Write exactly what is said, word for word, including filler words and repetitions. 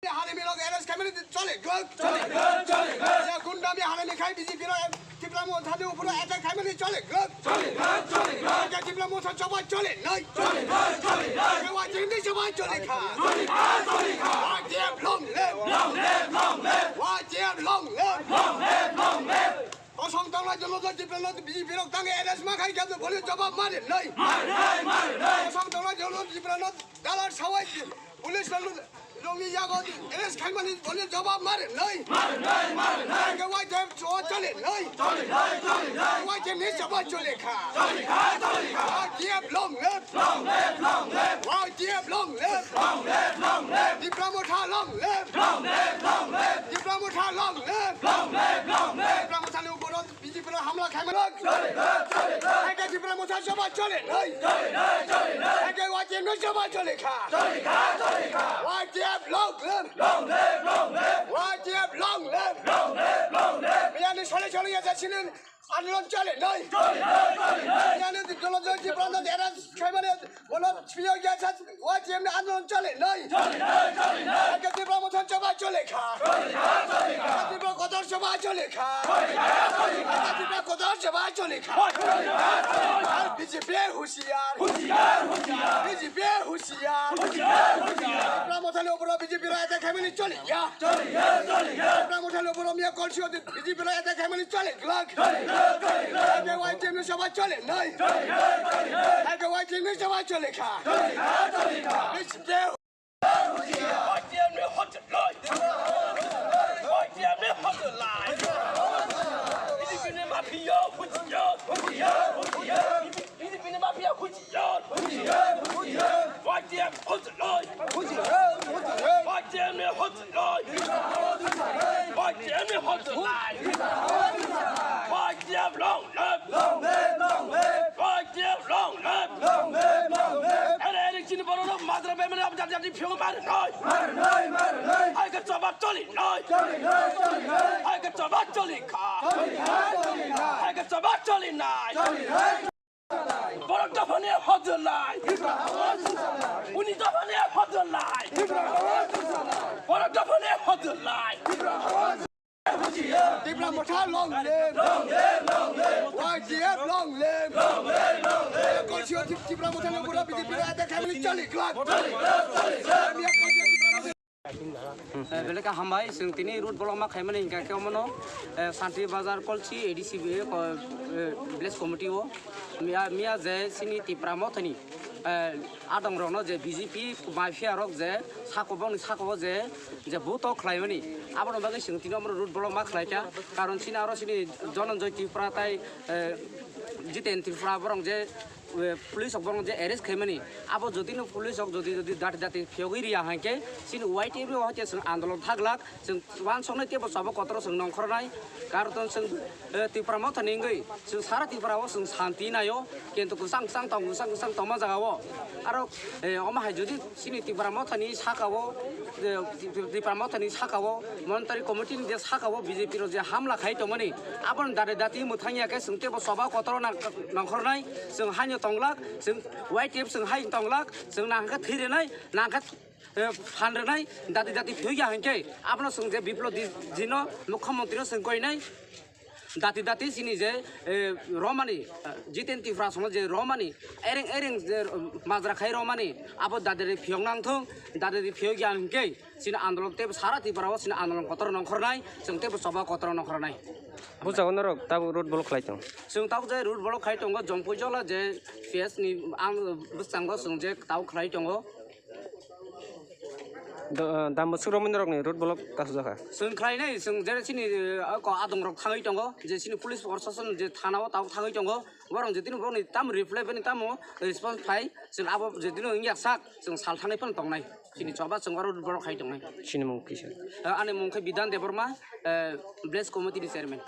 Harami rok arrest khaimani chole glak. Chole glak, chole glak. Ya gundami harami khai B J P rok Tipra Motha ni uporo attack khaimani chole glak. Chole glak, chole glak. Ya Tipra Motha choba chole nai. Chole glak, chole glak. Ya Y T F ni choba chole kha. Chole kha, chole kha. Y T F long live. Long live, long live. Y T F long live. Long live, long live. Kosong tongnai jolo jolo Tipra no B J P rok tang arrest ma khai khe bole jawab mare nai. Mare nai, mare nai. Kosong tongnai jolo jolo Tipra no dalar sawai police rok rokni yago arrest khaimani bole jawab mare nai. Mare nai, mare nai. Ke Y T F cho chole nai. Chole nai, chole nai. Y T F ni choba chole kha. Chole kha, chole kha. Y T F long live. Long live, long live. Y T F long live. Long live, long live. Tipra Motha long live. Long live, long live. Tipra Motha long live. Long live, long live. Tipra Motha ni uporo B J P rok hamla khaimani. Chole glak, chole glak. Eke Tipra Motha choba chole nai. Chole nai, chole nai. Eke Y T F ni choba chole kha. Chole kha, chole kha. Y T F long live. Long live, long live. Y T F long live. Long live, long live. Miyani sole sole ya jasinin andolon chole nai. Chole nai, chole nai. Miyani dolo jolo Tipra no arrest khaimani Bono siyok ya sa Y T F ni andolon chole nai. Chole nai, chole nai. Eke Tipra Motha choba chole kha. Chole kha, chole kha. Tipra Kotor choba chole kha. Chole kha, chole kha. Tipra Kotor choba chole kha. Chole kha, chole kha. Ar B J P hushiyar. Hushiyar, hushiyar. B J P hushiyar. Hushiyar, hushiyar. Tipra Motha ni uporo B J P rok attack khaimani chole ya. Chole ya, chole ya. Tipra Motha ni uporo miya kolsio B J P rok attack khaimani chole glak. Chole glak, chole glak. Eke Y T F ni choba chole nai. Chole glak, chole glak. Eke Y T F ni choba chole kha. Chole kha, chole kha. B J P. Y T F ni hot line. Y T F ni hot line. B J P ni mafia, huchiyo, huchiyo, huchiyo. B J P ni mafia, huchiyo, huchiyo, huchiyo. Y T F hot line. Huchiyo, huchiyo. Y T F ni hot line. Y T F ni hot line. Y T F long live. Long live, long live. Y T F long live. Long live, long live. Ere, ere, chini borok rok majra bemani abjad jadi phiyok mar noi. Mar noi, mar noi. Hai ke choba choli noi. Choli noi, choli noi. Hai ke choba choli kha. Choli kha, choli kha. Hai ke choba choli nai. Choli nai. Borok dophani hojolai. Uni dophani hojolai. Borok dophani hojolai. Tipra Motha long live. Long live, long live. Y T F long live. Long live, long live. Kolsio Tip-, Tipra Motha ni uporo B J P rok attack khaimani choli glak. Choli glak, choli glak. Beleka hambai, chwng tini road block ma khaimani hingka khe omono, eh, Santi Bazar Kolchi A D C B ko, eh, village committee o. Miya, miya je chini Tipra Mothani, eh, adong rokno je B J P mafia rok je sako bongni sako o je, je buto khlaimani. Aboni bagwi chwng tini omono road block ma khlaikha. Karon chini aro chini Dhananjay Tripura tai, eh, Jiten Tripura borok je, eh, police rok borok je arrest khaimani. Abo jotino police rok jodi, jodi dati, dati phiyogwi riya hwnkhe chini Y T F ni o hai chwng andolon thaglak. Chwng uansuknai teibo choba kotor chwng nongkhornai. Karon chwng, eh, Tipra Mothani wngwi chwng sara Tripura o chwng santi naio, kintu kwchang kwchang tong, kwchang kwchang tongma jaga o. Aro, eh, omo hai jodi chini Tipra Mothani saka o, eh, Tipra Mothani saka o, Montri committee ni je saka o B J P rok je hamla khai tongmani, aboni dare dati mwthang ya khe chwng teibo choba kotor nang-, nongkhornai, chwng haino tonglak, chwng Y T F chwng hai tonglak, chwng nang khe thwi rwnai, nang khe eh, phan rwnai dati dati phiyokya hwnkhe abono chwng je Biplop Deb-, Debbarma mukhyamantri no chwng koinai dati dati chini je, eh, romani, eh, Jiten Tripura songno je romani ereng ereng je, um, majra khai romani abo dati dati phiyok nang thung, dati dati phiyokya hwnkhe chini andolon teibo sara Tripura o chini andolon kotor nongkhornai chwng teibo choba kotor nongkhornai. Bujao norok tabuk road block khlai tong. Chwng tabuk je road block khai tongo Jompuijola je P S ni ang bwskango chwng je tabuk khlai tongo. Do-, ah, dam bwswk romwi norokni road block kasujak kha. Chwng khlainai, chwng jera chini, ah, ko adongrok thangwi tongo, je chini police proshashan je thana o tabuk thangwi tongo, borok je tini borokni tamo reply bini tamo response phai, chwng abo je tini wngya sak, chwng sal thangwi phano tongnai. Chini choba chwng oro borok hai tongnai. Chini mung kisa? Ah, ani mung khe Bidhan Debbarma, eh, village committee ni chairman.